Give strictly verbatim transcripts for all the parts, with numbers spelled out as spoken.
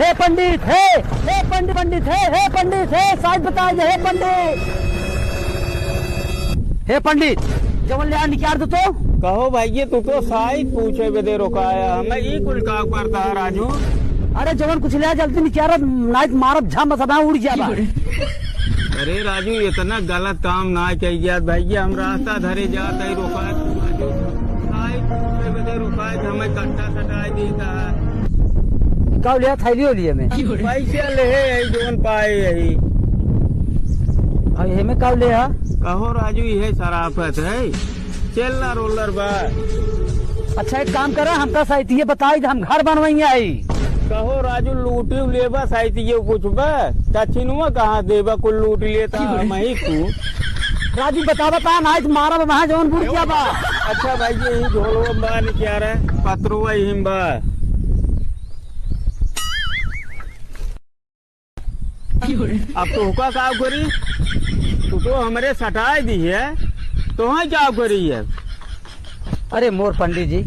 हे पंडित, हे, हे पंडित, पंडित, हे, हे पंडित, हे साइत बताइ दे, हे पंडित। हे पंडित, जवन लेहा निकार दो तो। कहो भइया, तू तो साइत पूछे बदे रोकाया, हमें ई कुल का करता है राजू? अरे जवन कुछ लेहा जल्दी निकार, नाहीं त मारब झम सब उड़ जाबा। अरे राजू, इतना गलत काम ना कइया भइया, हम रास्ता धरे जात ही, रोकाया तू राजू। साइत पूछे बदे रोकाया, हमें कट्टा सटाइ देता है। का लेहा थैली ओलिए में? पैसे लेहे है, जौन पाए यही। अरे, एमे का लेहा? कहो राजू, इहे सराफत है। चिल्लर उल्लर बा। अच्छा, एक काम करा, हमका साइतिये बताइ दे, हम घर बनवइया है। कहो राजू, लूटी लेबा, साइतिये पूछबा, दक्षिणवा कहाँ देबा, कुल लूट लेता हम ही तू। राजू, बता, बता, नाहीं त मारब वहाँ जौन बुढ़िया बा। अच्छा भाई, यही झोलवा बा, निकारा, पत्रो यही बा। अब तोहका का करी? तू तो हमरे सटाइ दिहे, तोहइ का करी है? अरे मोर पंडित जी,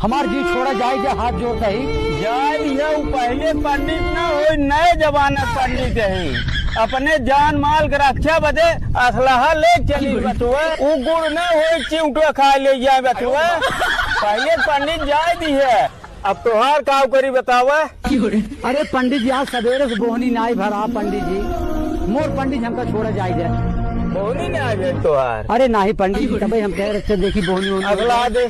हमार जीव छोड़ा जाइ दे, हाथ जोड़त ही। जाइ दिहे, उ पहिले पंडित ना होइ, नए जमाना क पंडित ही। अपने जान माल क रक्षा बदे असलहा लेके चली बचवा। उ गुड़ ना होइ, चिउटवा खाइ लेइ जाए बचवा। पहिले पंडित जाइ दिहे। अब तोहार काव करी बतावा? अरे पंडित जी, आज सबेरे से बोहनी नाहीं भरा पंडित जी, मोर पंडित जी हमका छोड़ा जाइ दे। बोहनी नाहीं भइल तोहार? अरे नाहीं पंडित जी, तबे हम कहे रहे थे, देखी बोहनी वोहनी असलहा दे।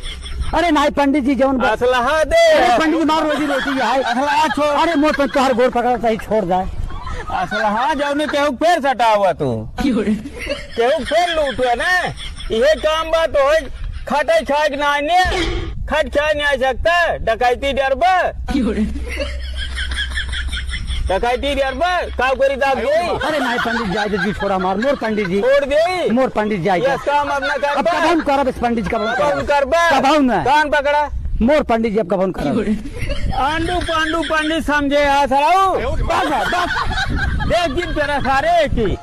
अरे नाहीं पंडित जी, जौन ब-, असलहा दे। अरे पंडित जी, मार रोजी रोटी है। असलहा छोड़। अरे मोर पे तोहार गोड़ पकड़त ही, छोड़ दे। असलहा जौने केहू फेर सटावा तू। केहू फेर लूटवा ना, इहे काम बा तोहइ। खटइ खाइक नाहीं ने, खट खाइ नाहीं सकता, डकैती डरबा। डकैती डरबा, का करी दाब देई? अरे नाहीं पंडित, जाइ दे, जीव छोड़ा हमार, मोर पंडित जी। छोड़ देई? मोर पंडित जाइ दे। ये काम अब ना करबा। अब कबहुँ करब इस पंडित जी, कबहुँ कबहुँ करब। करबा। कबहुँ ना। कान पकड़ा। मोर पंडित जी, अब कबहुँ करब। आंडू पांडू पंडित समझे आ सराऊ। बस, बस। देख जिन तेरा सारे की।